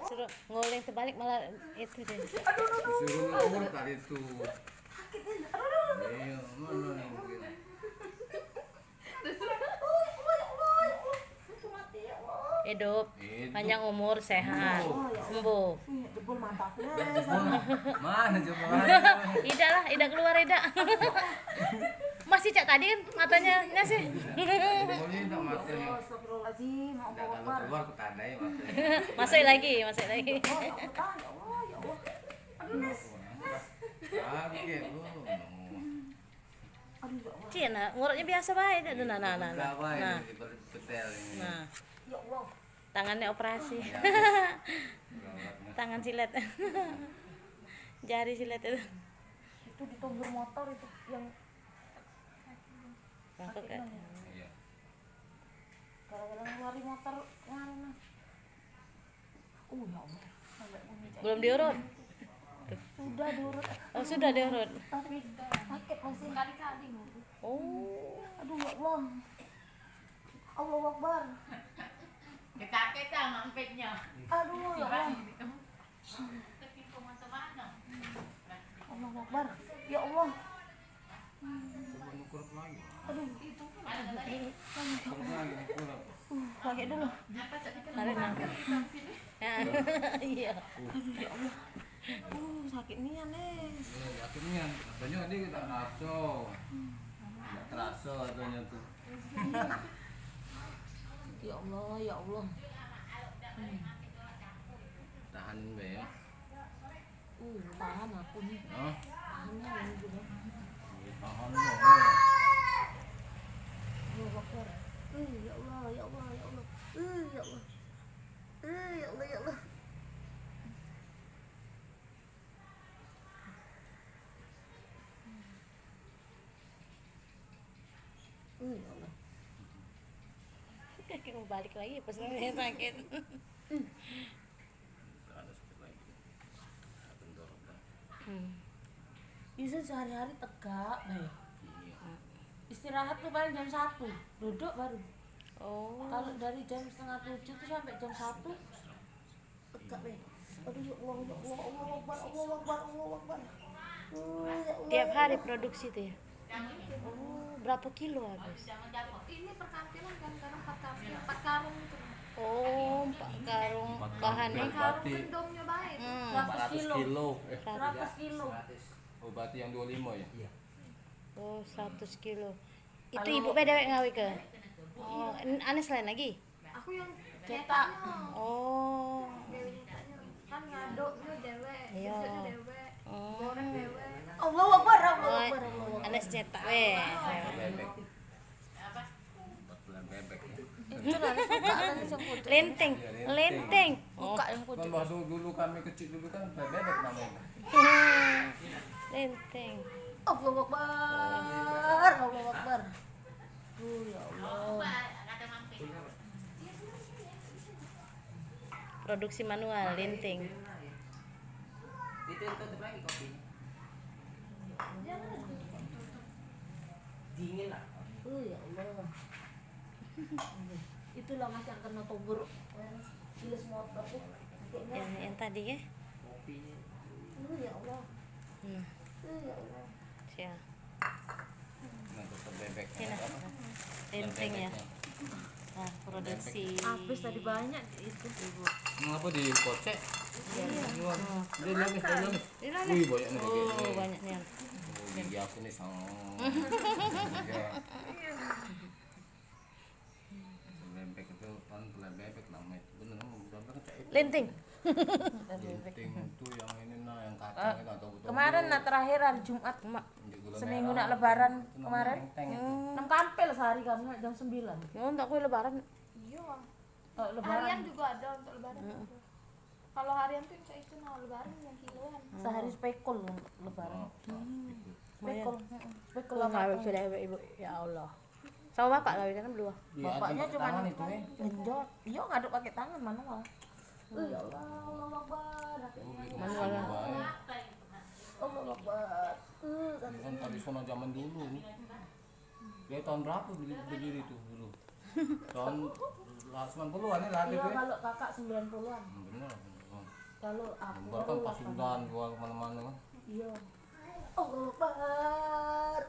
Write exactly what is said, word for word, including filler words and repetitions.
Suruh nguling terbalik malah itu deh. Disuruh ngurut tadi tu. Iya, mana yang mungkin? Hidup, hidup, panjang umur, sehat, sembuh. Jebol mataku. Mana coba? Idak lah, idak keluar idak. Masih cak tadi kan matanya, nya sih. Pokoknya tak matanya. Astagfirullahaladzim, ya Allah. Kalau keluar, ku tandai matanya. Masuk lagi, masuk lagi. Ya Allah, ya Allah, ya Allah. Aduh, Mas. Mas. Kaget, oh, no. Aduh, ya Allah. Cik, nah, ngurutnya biasa bae, dah, nah, nah, nah, nah. Nah. Nah. Ya Allah. Tangannya operasi. Tangan silet. Jari silet itu. Itu ditombor motor itu yang bangkok, Kak. Sakit, nah. Iya. Gara-gara ngeluarin motor kemarin, nah. Oh, ya Allah. Sampai bunyi kayak gini. Belum diurut? Sudah diurut. Oh, sudah diurut. Tapi sakit masih. Berkali-kali ngurut. Oh. Aduh, ya Allah. Allahu Akbar. Kecak-kecak mampetnya. Aduh, ya Allah. Allahu Akbar. Ya Allah. Coba nuker lagi. Aduh. Nuker lagi, nuker apa? Uh, pakai dulu. Tarik nang. Ya. Iya. Aduh, ya Allah. Uh, sakit nian, Les. Iya, sakit nian. Katanya tadi tak terasa. Tak terasa katanya tuh. Ya Allah, ya Allah. Hmm. Tahan be ya. Uh, tahan aku nih. Hah? Tahan nih ini juga. Iya, tahan lah, ya. Allahu Akbar. Uh, ya Allah, ya Allah, ya Allah. Uh, ya Allah. Uh, ya Allah, ya Allah. Uh, ya Allah. Kaki mau balik lagi, pas sakit. Ada sakit lagi. Kendor dah. Hmm. Bisa sehari-hari tegak bae. Iya. Istirahat tuh paling jam satu, duduk baru. Oh. Kalau dari jam setengah tujuh tuh sampai jam satu, tegak bae. Aduh, ya Allah, ya Allah, Allahu Akbar, Allahu Akbar, Allahu Akbar. Oh, ya Allah, tiap hari ya Allah. Produksi tuh ya? Oh, berapa kilo habis? Ini per kantilan kan, kadang empat kantil, empat karung gitu. Oh, empat karung. Empat bahan karung ya? Empat karung batik. Bendongnya baik. Hmm. Seratus kilo. Seratus kilo. Eh. Seratus kilo. Seratus. Oh, batik yang dua lima ya? Iya. Oh, seratus kilo. Itu ibu be dewek ngawi ke? Oh, Anes lain lagi? Aku yang cetak. Oh. Dewe nyetaknyo. Kan ngaduknyo dewek, iya, ngaduknyo dewek, oh, goreng dewek. Allahu Akbar, Allahu Akbar, Allahu Akbar. Anes cetak weh. Bebek. Apa? Buat bulan bebek ya. Itu lah, buka lah yang kucuk. Lenteng, iya, lenteng. Lenteng. Buka yang kucuk. Kan bahasa dulu kami kecil dulu kan bebek namanya. Lenteng. Allahu Akbar, Allahu Akbar. Oh, ya Allah. Produksi manual, linting. Dingin lah. Oh, ya Allah. Itulah, Mas, yang kena tobur. Iles motor tuh. Yang, yang tadi ya? Oh, ya Allah. Nah. Oh, ya Allah. Siap. Nah, tutup bebeknya. Ini. Apa? Linting ya. Nah, produksi. Habis tadi banyak itu, Ibu. Ngapa dikocek? Iya. Ini, Wan. Iya. Dia lemes, dia lemes. Ini lemes. Wih, banyak nih. Oh, banyak nih. Oh, gigi aku nih, sang. Iya. Bebek itu kan telur bebek namanya itu. Bener, bebek cak itu. Linting. Linting itu yang ini nah, yang kacang itu atau betul. Kemarin nah, terakhir hari Jumat, Mak. Seminggu nak lebaran kemarin. Enam kampel sehari kami jam sembilan. Ya, untuk kue lebaran. Iya. Kalau lebaran. Harian juga ada untuk lebaran. Kalau harian tuh cak itu nah, lebaran yang kiloan. Sehari sepekol lebaran. Sepekol. Sepekol lah. Ibu, ya Allah. Sama bapak kawin kan berdua? Bapaknya cuma genjot. Iya, ngaduk pakai tangan, manual. Eh, ya Allah, Allahu Akbar. Manual. Allahu Akbar. Eh, ini kan tradisional zaman dulu nih. Dia tahun berapa berdiri, berdiri tuh dulu? Tahun lah sembilan puluhan ni lah Iya, tu. Kalau kakak sembilan puluhan. Bener. Kalau aku Baru kan pas udan jual kemana-mana kan. Iya. Akbar.